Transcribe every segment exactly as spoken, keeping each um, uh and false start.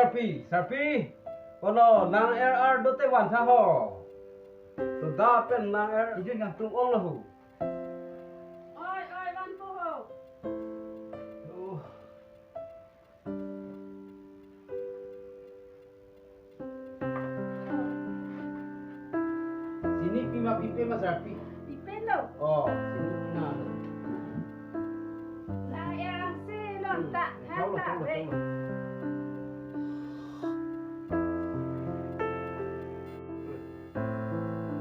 Sarpi, Sarpi. Olo, lang-er ardo te van tha ho. Soda pen lang-er ijun yang tung ong lo ho. Oi, oi, van po ho. Oh. Sini pima pipe ma Sarpi? Pipe lo. Oh, sini pina lo. La yang si lo. Hmm, ta, thau lo, ta, thau lo, wei. Thau lo.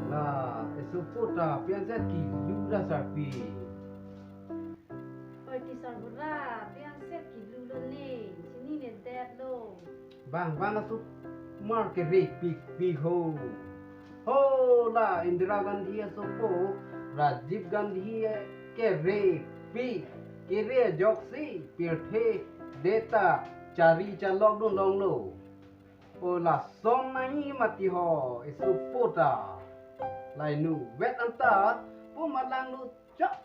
La, esopo ta, pi-anset kilu ra Sarpi. Oi, ti sarbura, pi-anset kilu lo ne, chinine det lo. Bang, bang asu mar kerepikpik ho. Ho la Indira Gandhi asopo, Rajiv Gandhi kerepik, kere ajoksi, pirthe det ta, chari chalok dun longlo. O lason nangji mati ho, esopo ta. La inutvet anta, pu malang lo chak.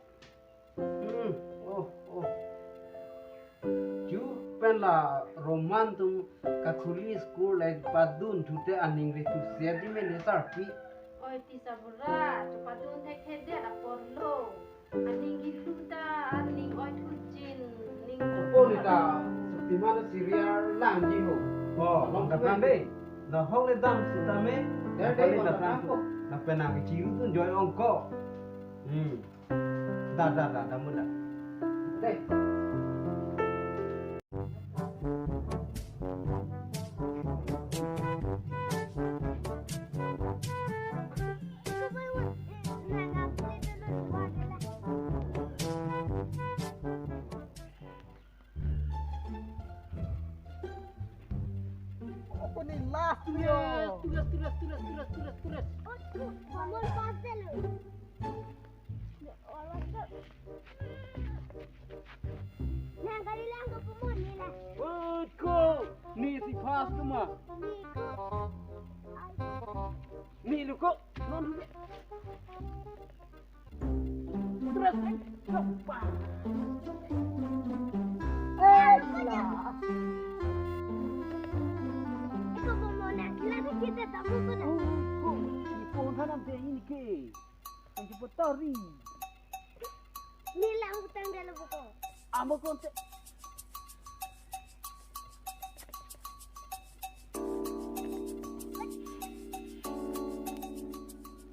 Hmm, oh, oh. Chu pen la Roman atum Catholic school le padun thu te aning re tu se di mene Sarpi. Oi, ti sarbura, chu padun thekthedet apor lo. Aning kilu ta, aning oi thu chin, ning. Opo ni ta, supiman serial langji ho. Oh, long ta pran de. Na hong le dam sitame. Ya, na dei, pale long ta ta pran pran ko. Na penang kichiru tu joy ong ko. Hmm. Da, da, da, da, mula. Dei. Apa ni last ni, ya? Tugas, tugas, tugas, tugas, tugas, tugas. Nomor empat lo. Nang kali lang ko pumon ni la. Wait ko, ni si pass ko ma. Ni ko. Ni lo ko, non. Terus, eh, coba. Eh, la. Iko pumon na, kila kita tamu ko na. Oh, ko, iko hanam te ini ke. Ang cepat tari. Ni lang utang dalam buku. Amo konte.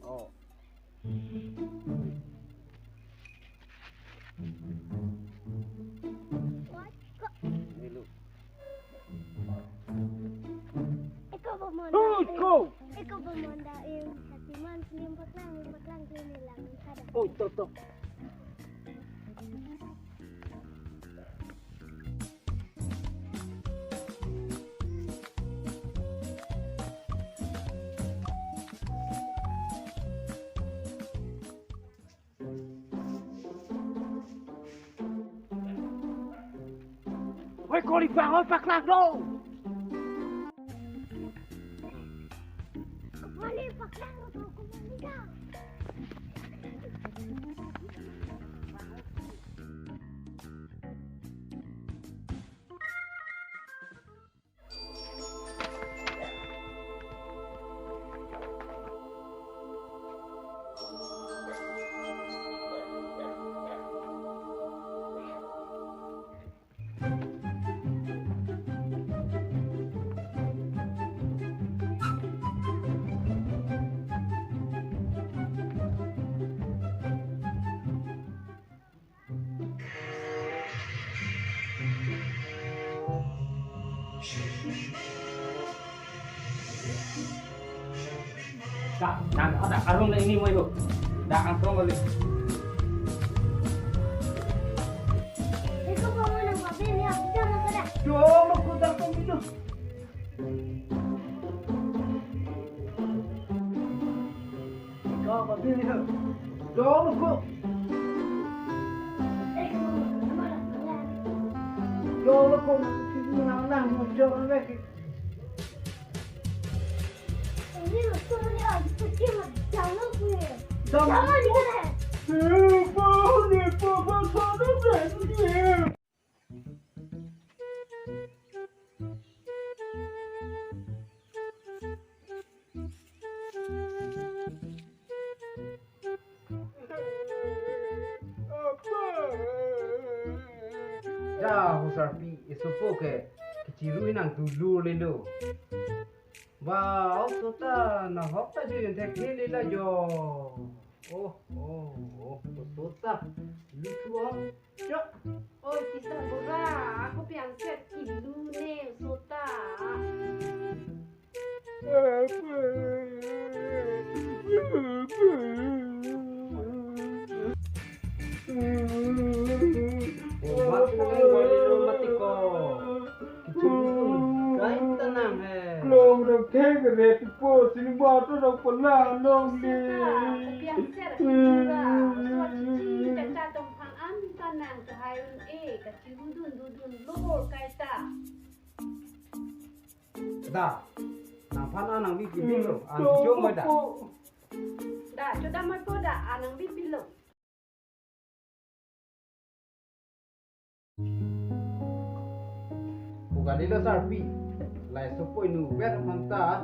Oh. Nilu. Iko pumon. Iko. Iko pumon da im. Hatiman selim paklang, paklang kini lang kada. Oh, to, to. Oi, koli bang, oi, paklang do. Koli paklang do, koli ka. Dak, nang ada karung na ini mo itu. Dak angkong balik. Iko bawa nang papi ni apa sama kada? Cuma kuda kami tu. Ikaw, pabili ho. Dong ko. Dong ko. Sino nang nang mo dong lagi. Ini lo, sorry, ah, itu dia mah jangan gue. Dong. Jangan di sana. Eh, bau ni, bau, bau, bau, bau, bau. Ah, ho sarpi, esopo ke, kechiru nang tulur lelo. Ba, oso ta, nahok ta jui enthek thele la jo. Oh, oh, oh, oso ta, luthu ong, chok. Oi, tisa bura, ako pi angset kilu ne, oso ta. Kaita nang he. Long rong kek ret po, sini motor rong pala long le. Kopi angset, kira. Suat cici, caca tongphang an ta nang kahai un e, kachiru dun dun dun lor kaita. Da, nangphan an nangbi pilo, an chom mai da. Da, chodam mai po da, an nangbi pilo. Pu kalilo sarpi, lai sopo inutvet aphan ta,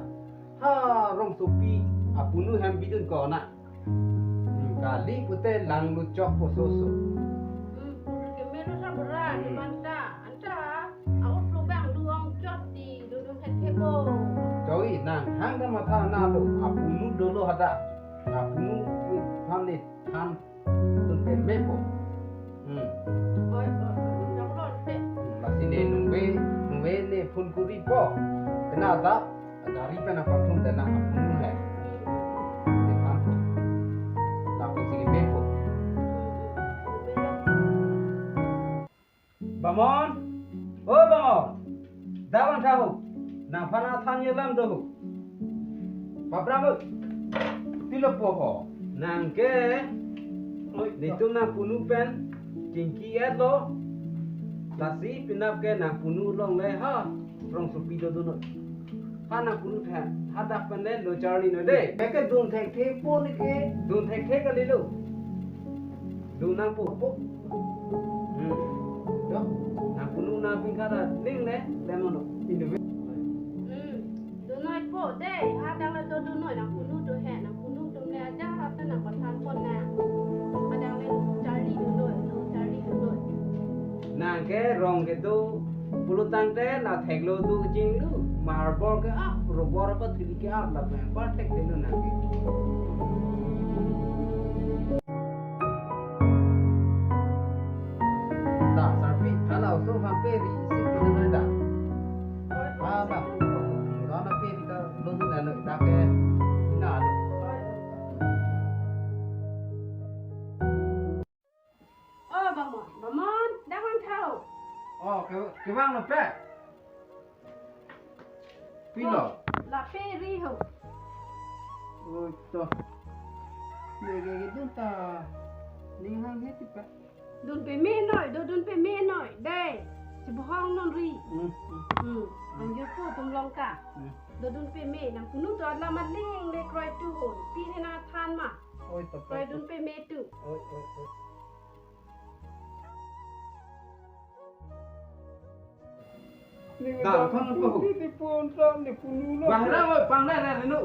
ha rongsopi apunu hem bidun ko na. Hmm, kali pute langlut chok po soso. Hmm, pur kemelo sa bura, hmm, di manta, anta, a-ot lubang duong chot di, dudun het hebo. Choi, nang hang ta matha na lo, apunu dolo hadak. Apunu phan ne than dun peme po. Hmm. Oi, oi, oi, jong lo te. Hmm, lasi ne nungve, nungve ne phone kuri po. Kena ta, gari pen apar thum dena apunu hai. Depan po. Lapu sigi me po. Bamon, o Bamon, dawan thahu, nangphan athan yelam dohu. Papra mo, pilo po ho, nang ke, oi, netum nangpunu pen, tingki et lo, lasi penap ke nangpunu longle ha, rongsopi dodun noi. Ha nangpunu the, hadak pen le lo charli noi de. Ke dun thekthe po ne ke. Dun thekthe kalilo. Dun nang po po. Hmm. Yo, nangpunu nangpin kada ling le, lemon lo. Inutvet. Hmm. Dun noi po de, hadak le dodun noi, nangpunu do he, nangpunu do le aja, hata nangpathan pon na. Hadak le charli dun noi, lo charli dun noi. Nang ke rong kedo pulo tangte la theklo do kachinglu, marbol ke ap, robor apa thili ke ap, lapen par thekthelo nang ke. Da, sarpi, hala oso aphan pe ri isi pidun noi da. Hala, dona pe ri ta lo dun alo, da ke, na alo. O Bamon, Bamon, dawan thahu. O, ke, kevang lo pe. Pilo. La pe ri ho. Oi to. Ne ke ke dun ta. Ning hang he ti pe. Dun peme noi, dodun peme noi. De. Chibohong non ri. Hmm, hmm. Hmm. Ang yo po tum long ka. Hmm. Dodun peme, nangpunu to ala maling le kroi tu ho. Pi ne nangthan ma. Oi to. Kroi dun peme tu. Oi, oi, oi. Ning da, da phone phone po. Di phone ta ne punu lo. Bahra mo pang na na no.